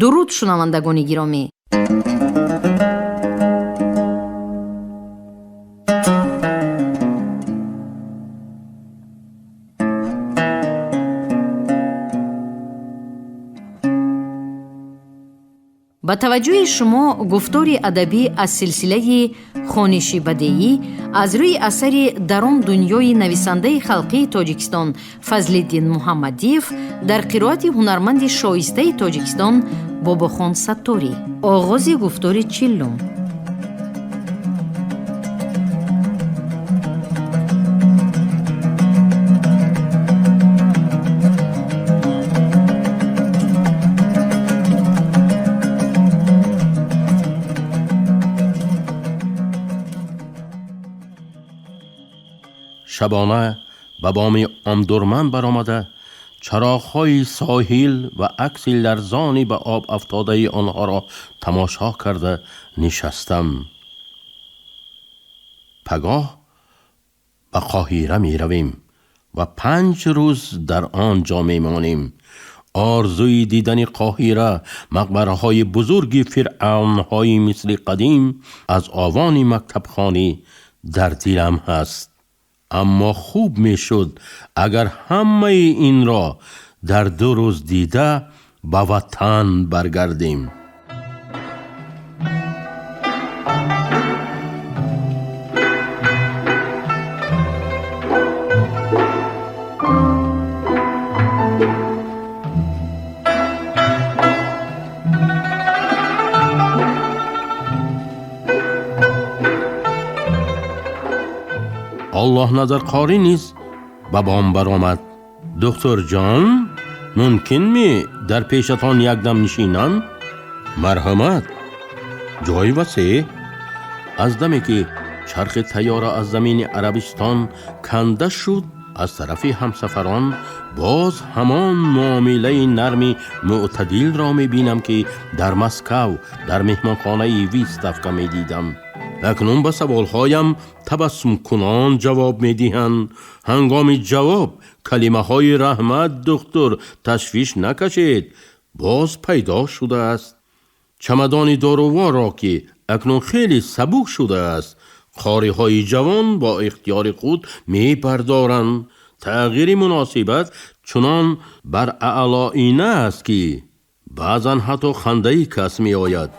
Дуруд, шунавандагони гиромӣ. Ба таваҷҷӯҳи шумо гуфтори адабӣ аз силсилаи хониши бадеӣ аз рӯи асари «Дар он дунёи» нависандаи халқии Тоҷикистон Фазлиддин Муҳаммадиев дар қироати ҳунарманди шоистаи Тоҷикистон Бобохон Сатторӣ. Оғози гуфтори 40-ум. Шабона ба боми Омдурман баромада, чароғҳои соҳил ва акси ларзони ба об афтодаи онҳоро тамошо карда нишастам. Пагоҳ ба Қоҳира меравем ва 5 рӯз дар он ҷо мемонем. Орзуи дидани Қоҳира, мақбараҳои бузурги фиръавнҳои Мисри қадим аз овони мактабхонӣ дар дилам ҳаст. Аммо хуб мешуд, агар ҳамаи инро дар 2 рӯз дида, ба ватан баргардем. Аллоҳназар қорӣ низ ба бом баромад. «Духтурҷон, мумкинми дар пешатон якдам нишинам?» «Марҳамат, ҷой васеъ». Аз даме ки чархи тайёра аз замини Арабистон канда шуд, аз тарафи ҳамсафарон боз ҳамон муомилаи нарми мӯътадилро мебинам, ки дар Москав дар меҳмонхонаи Выставка медидам. Акнун ба саволҳоям табассумкунон ҷавоб медиҳанд. Ҳангоми ҷавоб калимаҳои «раҳмат, духтур, ташвиш накашед» боз пайдо шудааст. Чамадони доруворро, ки акнун хеле сабук шудааст, қориҳои ҷавон бо ихтиёри худ мебардоранд. Тағйири муносибат чунон бар аълоина аст, ки баъзан ҳатто хандаи кас меояд.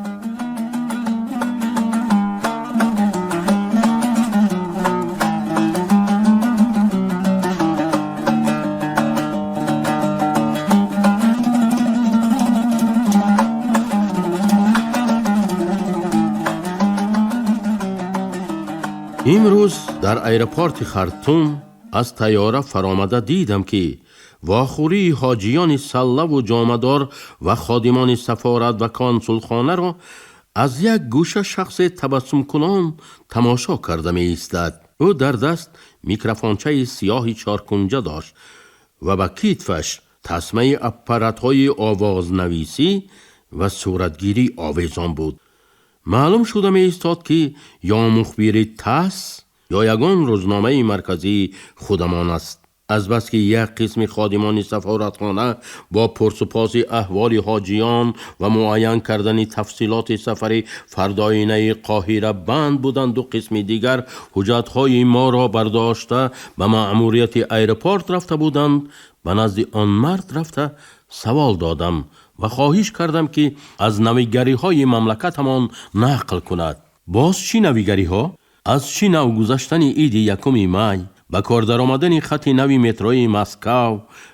Имрӯз дар аэропорти Хартум аз тайёра фаромада дидам, ки вохӯрии ҳоҷиёни саллаву ҷомадор ва ходимони сафорат ва консулхонаро аз як гӯша шахсе табассумкунон тамошо карда меистад. Ӯ дар даст микрофончаи сиёҳи чоркунҷа дошт ва ба китфаш тасмаи аппаратҳои овознависӣ ва суратгирӣ овезон буд. Маълум шуда меистод, ки ё мухбири ТАСС, ё ягон рӯзномаи марказии худамон аст. Азбаски як қисми ходимони сафоратхона бо пурсупоси аҳволи ҳоҷиён ва муайян кардани тафсилоти сафари фардоинаи Қоҳира банд буданду қисми дигар ҳуҷҷатҳои моро бардошта ба маъмурияти аэропорт рафта буданд, ба назди он мард рафта савол додам ва хоҳиш кардам, ки аз навигариҳои мамлакатамон нақл кунад. «Боз чӣ навигариҳо? Аз чӣ нав гузаштани иди 1 май, ба кор даромадани хати нави метрои Москав,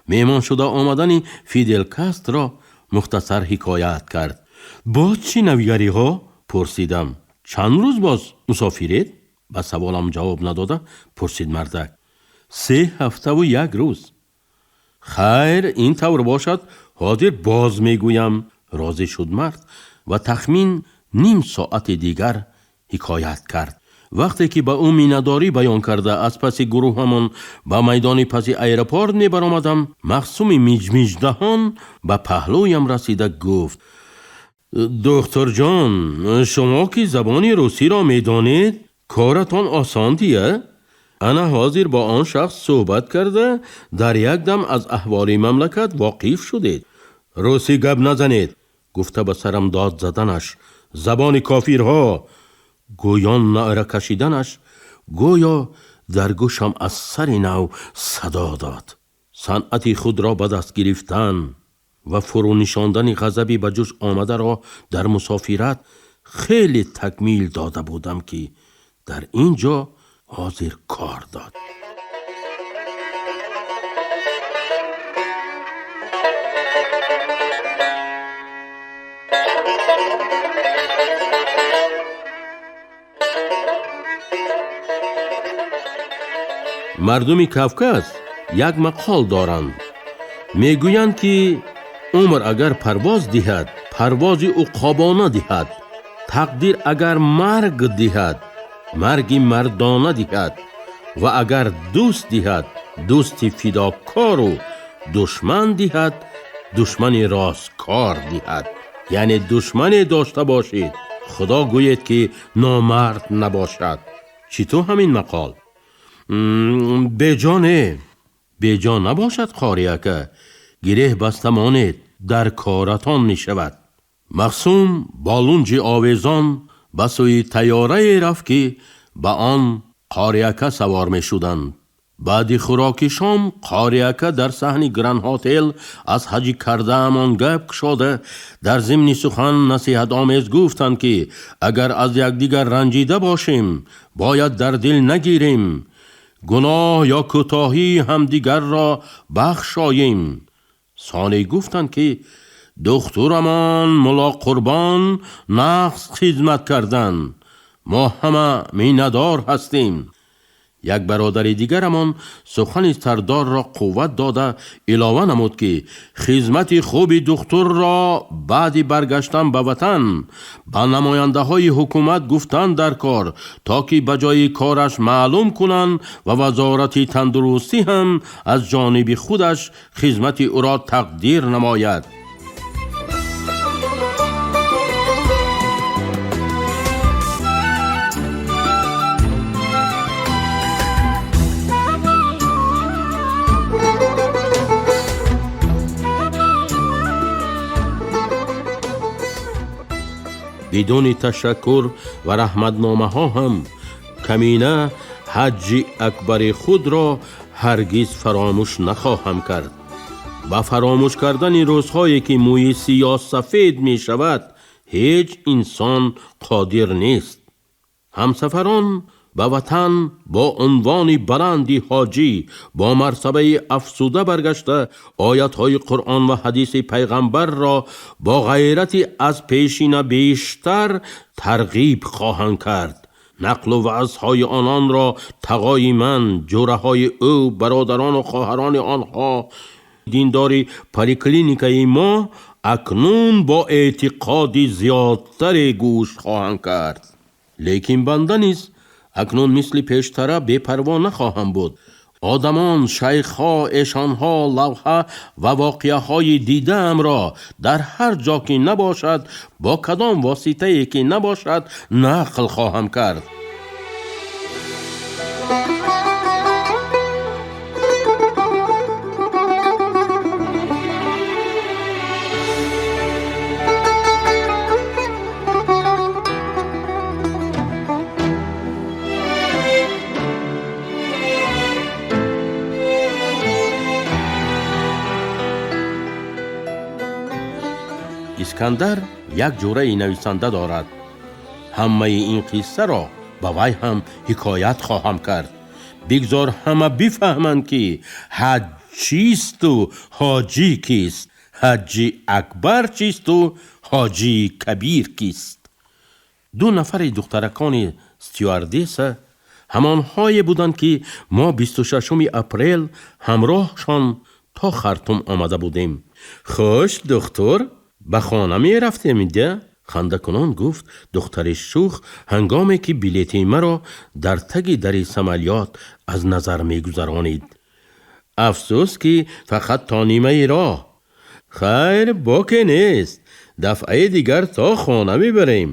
меҳмон шуда омадани Фидел Кастро мухтасар ҳикоят кард. «Боз чӣ навигариҳо?» пурсидам. «Чанд рӯз боз мусофиред?» ба саволам ҷавоб надода пурсид мардак. «3 ҳафтаву як рӯз». «Хайр, ин тавр бошад, ҳозир боз мегӯям», розӣ шуд мард ва тахмин ним соати дигар ҳикоят кард. Вақте ки ба ӯ миннатдорӣ баён карда, аз паси гурӯҳамон ба майдони паси аэропорт мебаромадам, махсуми миҷмиҷдаҳон ба паҳлӯям расида гуфт: «Духтурҷон, шумо ки забони русиро медонед, коратон осон дия. Ана ҳозир бо он шахс суҳбат карда, дар як дам аз аҳволи мамлакат воқиф шудед». «Русӣ гап назанед. Гуфта ба сарам дод заданаш, забони кофирҳо гӯён наъра кашиданаш гӯё дар гӯшам аз сари нав садо дод. Санъати худро ба даст гирифтан ва фурӯнишондани ғазаби ба ҷӯш омадаро дар мусофират хеле такмил дода будам, ки дар ин ҷо ҳозир кор дод. Мардуми Кавказ як мақол доранд. Мегӯянд, ки умр агар парвоз диҳад, парвози уқобона диҳад. Тақдир агар марг диҳад, марги мардона диҳад ва агар дӯст диҳад, дӯсти фидокору душман диҳад, душмани росткор диҳад. Яъне душмане дошта бошед, Худо гӯед, ки номард набошад. Чӣ ту ҳамин мақол? Беҷо не, беҷо набошад, қори ака. Гиреҳ баста монед, дар коратон мешавад. Мақсум бо лунҷи овезон ба сӯи тайёрае рафт, ки ба он қориака савор мешуданд. Баъди хӯроки шом қориака дар саҳни Гранд-ҳотел аз ҳаҷи кардаамон гап кушода, дар зимни сухан насиҳатомез гуфтанд, ки агар аз якдигар ранҷида бошем, бояд дар дил нагирем, гуноҳ ё кӯтоҳии ҳамдигарро бахшоем. Соне гуфтанд, ки духтурамон Мулло Қурбон нағз хизмат карданд, мо ҳама миннатдор ҳастем. Як бародари дигарамон сухани сардорро қувват дода илова намуд, ки хизмати хуби духтурро баъди баргаштан ба ватан ба намояндаҳои ҳукумат гуфтан дар кор, то ки ба ҷои кораш маълум кунанд ва вазорати тандурустӣ ҳам аз ҷониби худаш хизмати ӯро тақдир намояд. Бидуни ташаккур ва раҳматномаҳо ҳам камина ҳаҷҷи акбари худро ҳаргиз фаромӯш нахоҳам кард. Ба фаромӯш кардани рӯзҳое, ки мӯи сиёҳ сафед мешавад, ҳеҷ инсон қодир нест. Ҳамсафарон ба ватан бо унвони баланди ҳоҷӣ бо мартабаи афсуда баргашта, оятҳои Қуръон ва ҳадиси пайғамбарро бо ғайрати аз пешина бештар тарғиб хоҳанд кард. Нақлу ваъзҳои ононро тағои ман, ҷӯраҳои ӯ, бародарону хоҳарони онҳо, диндори поликлиникаи мо акнун бо эътиқоди зиёдтаре гӯш хоҳанд кард. Лекин банда низ акнун мисли пештара бепарво нахоҳам буд. Одамон, шайхҳо, эшонҳо, лавҳа ва воқеаҳои дидаамро дар ҳар ҷо ки набошад, бо кадом воситае ки набошад, нақл хоҳам кард. Искандар як ҷураи нависанда дорад. Ҳамаи ин қиссаро ба вай ҳам ҳикоят хоҳам кард. Бигзор ҳама бифаҳманд, ки ҳаҷ чисту ҳоҷӣ кист, ҳаҷҷи акбар чисту ҳоҷии кабир кист. Ду нафари духтаракони стюардесса ҳамонҳое буданд, ки мо 26 апрел ҳамроҳшон то Хартум омада будем. Хуш, духтур, ба хона мерафтем, да? Хандакунон гуфт духтари шӯх, ҳангоме ки билети маро дар таги дари самолёт аз назар мегузаронид. Афсӯс, ки фақат то нимаи роҳ. Хайр, боке нест, дафъаи дигар то хона мебарем.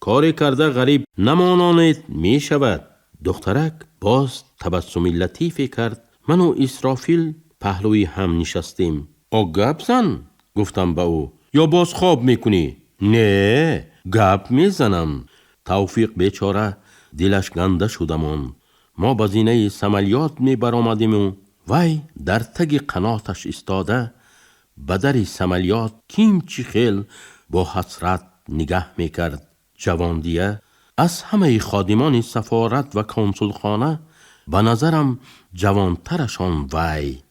Коре карда ғариб намононед мешавад. Духтарак боз табассуми латифе кард. Ману Исрофил паҳлӯи ҳам нишастем. О, гап зан, гуфтам ба ӯ. Ё боз хоб мекунӣ? Не, гап мезанам. Тавфиқ бечора дилаш ганда шуда монд. Мо ба зинаи самолёт мебаромадиму вай дар таги қаноташ истода ба дари самолёт кимчи хел бо ҳасрат нигаҳ мекард. Ҷавондия аз ҳамаи ходимони сафорат ва консулхона ба назарам ҷавонтарашон вай.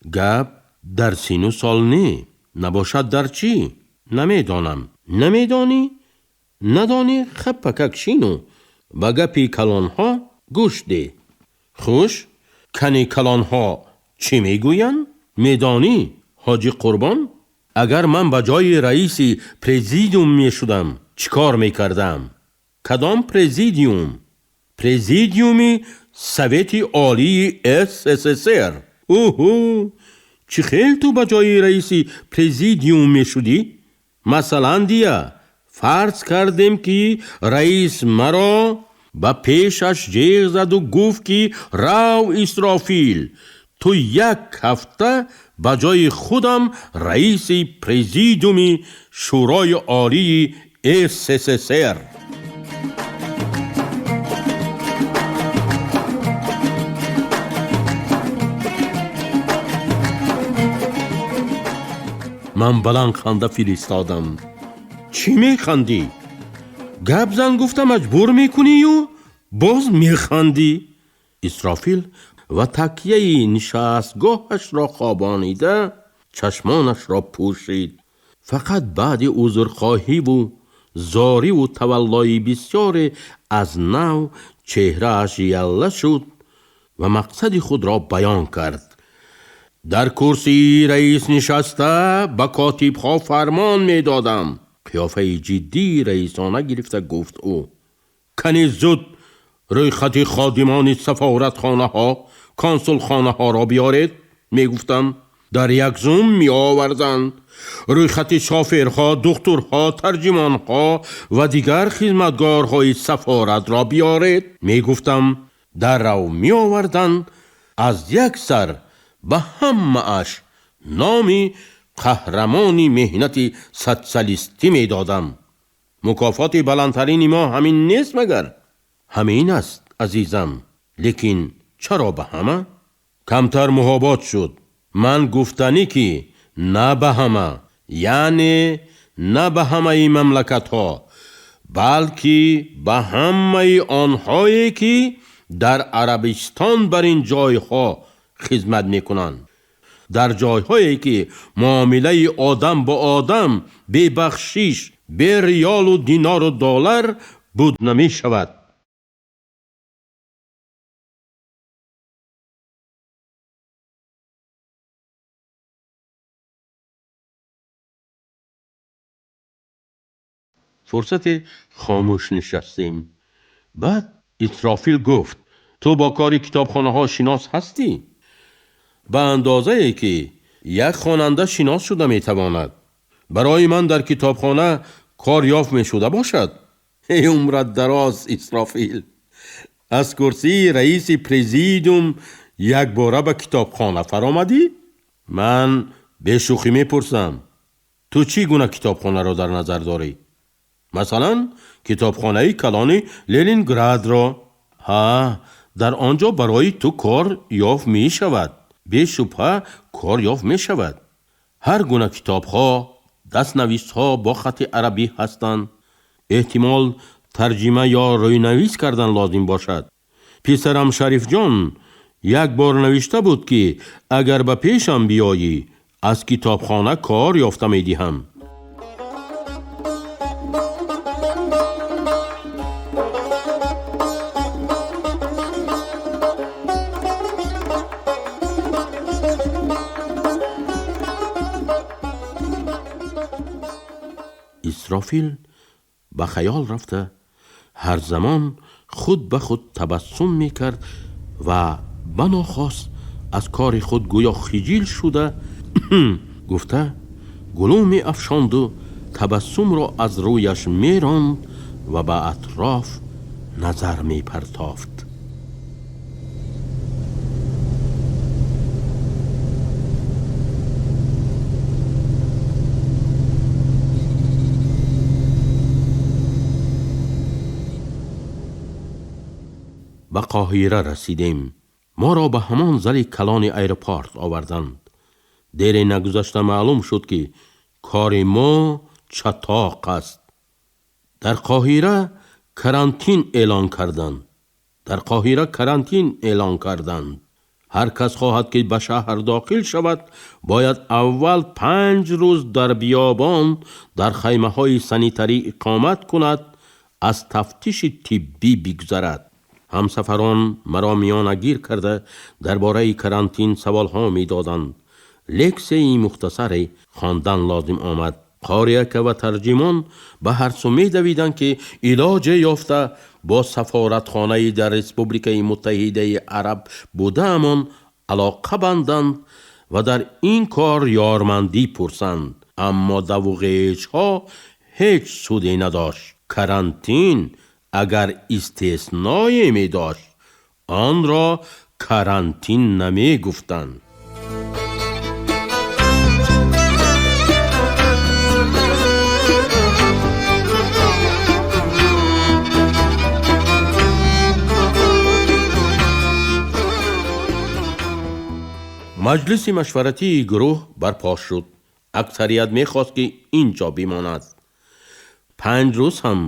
Гап дар сину сол не, набошад дар чӣ? Намедонам. Намедонӣ? Надонӣ, хаппакак шину ба гапи калонҳо гӯш деҳ. Хуш, кани калонҳо чӣ мегӯянд? Медонӣ, ҳоҷи Қурбон, агар ман ба ҷои раиси президиум мешудам, чӣ кор мекардам? Кадом президиум? Президиуми Совети Олии СССР. Уҳу, чӣ хел ту ба ҷои раиси президиум мешудӣ? Масалан, дия, фарз кардем, ки раис маро ба пешаш ҷеғ заду гуфт, ки рав, Исрофил, ту як ҳафта ба ҷои худам раиси президиуми Шӯрои Олии СССР. Ман баланд ханда фиристодам. Чӣ механдӣ? Гап зан гуфта маҷбур мекунию боз механдӣ. Исрофил ва такяи нишастгоҳашро хобонида чашмонашро пӯшид. Фақат баъди узрхоҳиву зориву таваллои бисёре аз нав чеҳрааш ялла шуд ва мақсади худро баён кард. Дар курсии раис нишаста ба котибҳо фармон медодам. Қиёфаи ҷиддии раисона гирифта гуфт ӯ: кани зуд рӯйхати ходимони сафоратхонаҳо, консулхонаҳоро биёред. Мегуфтам, дар як зум меоварданд. Рӯйхати шоферҳо, духтурҳо, тарҷимонҳо ва дигар хизматгорҳои сафоратро биёред. Мегуфтам, даррав меоварданд. Аз як сар ба ҳамааш номи қаҳрамони меҳнати социалистӣ медодам. Мукофоти баландтарини мо ҳамин нест магар? Ҳамин аст, азизам. Лекин чаро ба ҳама? Камтар муҳобот шуд. Ман гуфтанӣ, ки на ба ҳама, яъне на ба ҳамаи мамлакатҳо, балки ба ҳамаи онҳое, ки дар Арабистон бар ин ҷойҳо хизмат мекунанд. Дар ҷойҳое, ки муомилаи одам бо одам бебахшиш, бе риёлу динору доллар буд намешавад. Фурсате хомӯш нишастем. Баъд Исрофил гуфт: ту бо кори китобхонаҳо шинос ҳастӣ? Ба андозае, ки як хонанда шинос шуда метавонад. Барои ман дар китобхона кор ёфт мешуда бошад? Эй умрат дароз, Исрофил! Аз курсии раиси президиум якбора ба китобхона фаромадӣ? Ман бешӯхӣ мепурсам, ту чӣ гуна китобхонаро дар назар дорӣ? Масалан, китобхонаи калони Ленинградро. Ҳа, дар он ҷо барои ту кор ёфт мешавад. Бешубҳа кор ёфт мешавад. Ҳар гуна китобҳо, дастнависҳо бо хати арабӣ ҳастанд. Эҳтимол, тарҷима ё рӯйнавис кардан лозим бошад. Писарам Шарифҷон як бор навишта буд, ки агар ба пешам биёӣ, аз китобхона кор ёфта медиҳам. Исрофил ба хаёл рафта ҳар замон худ ба худ табассум мекард ва банохост аз кори худ гӯё хиҷил шуда гуфта гулӯ меафшонду табассумро аз рӯяш меронд ва ба атроф назар мепартофт. Ба Қоҳира расидем. Моро ба ҳамон зали калони аэропорт оварданд. Дере нагузашта маълум шуд, ки кори мо чатоқ аст. Дар Қоҳира карантин эълон карданд. Дар Қоҳира карантин эълон карданд. Ҳар кас хоҳад, ки ба шаҳр дохил шавад, бояд аввал 5 рӯз дар биёбон дар хаймаҳои санитарӣ иқомат кунад, аз тафтиши тиббӣ бигзарад. Ҳамсафарон маро миёнагир карда дар бораи карантин саволҳо медоданд. Лексияи мухтасаре хондан лозим омад. Қориака ва тарҷимон ба ҳар су медавиданд, ки илоҷе ёфта бо сафоратхонаи дар Республикаи Муттаҳидаи Араб будаамон алоқа банданд ва дар ин кор ёрмандӣ пурсанд. Аммо даву ғечҳо ҳеҷ суде надошт. Карантин агар истисное медошт, онро карантин намегуфтанд. Маҷлиси машваратии гурӯҳ барпо шуд. Аксарият мехост, ки ин ҷо бимонад. 5 рӯз ҳам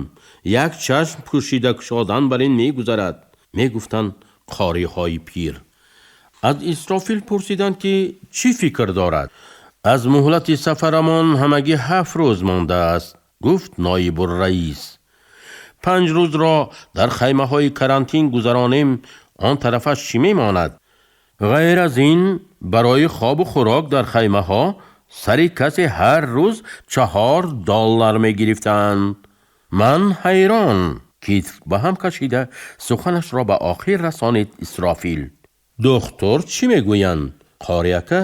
як чашм пӯшида кушодан бар ин мегузарад, мегуфтанд қориҳои пир. Аз Исрофил пурсиданд, ки чӣ фикр дорад. Аз муҳлати сафарамон ҳамагӣ 7 рӯз мондааст, гуфт ноибурраис. 5 рӯзро дар хаймаҳои карантин гузаронем, он тарафаш чӣ мемонад? Ғайр аз ин, барои хобу хӯрок дар хаймаҳо сари касе ҳар рӯз $4 мегирифтанд. Ман ҳайрон. Китф ба ҳам кашида суханашро ба охир расонид Исрофил. Духтур чӣ мегӯянд? Қориака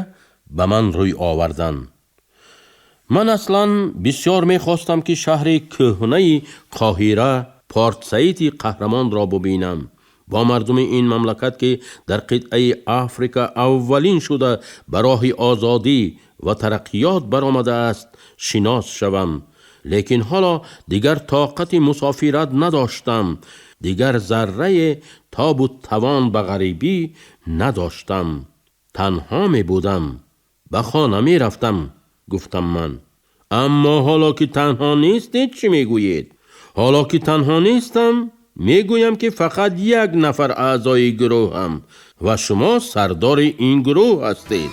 ба ман рӯй оварданд. Ман аслан бисёр мехостам, ки шаҳри кӯҳнаи Қоҳира, Портсаиди қаҳрамонро бубинам. Бо мардуми ин мамлакат, ки дар қитъаи Африка аввалин шуда ба роҳи озодӣ ва тараққиёт баромадааст, шинос шавам. Лекин ҳоло дигар тоқати мусофират надоштам. Дигар заррае тобу тавон ба ғарибӣ надоштам. Танҳо мебудам. Ба хона мерафтам, гуфтам ман. Аммо ҳоло ки танҳо нестед, чӣ мегӯед? Ҳоло ки танҳо нестам, мегӯям, ки фақат як нафар аъзои гурӯҳам ва шумо сардори ин гурӯҳ ҳастед.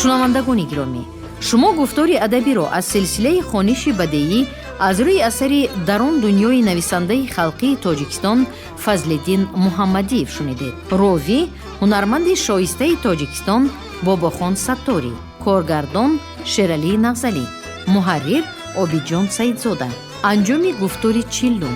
Шунавандагони гиромӣ, шумо гуфтори адабиро аз силсилаи хониши бадеӣ аз рӯи асари «Дар он дунёи» нависандаи халқии Тоҷикистон Фазлиддин Муҳаммадиев шунидед. Ровӣ ҳунарманди шоистаи Тоҷикистон Бобохон Сатторӣ, коргардон Шералӣ Нағзалӣ, муҳаррир Обидҷон Саидзода. Анҷоми гуфтори 40-ум.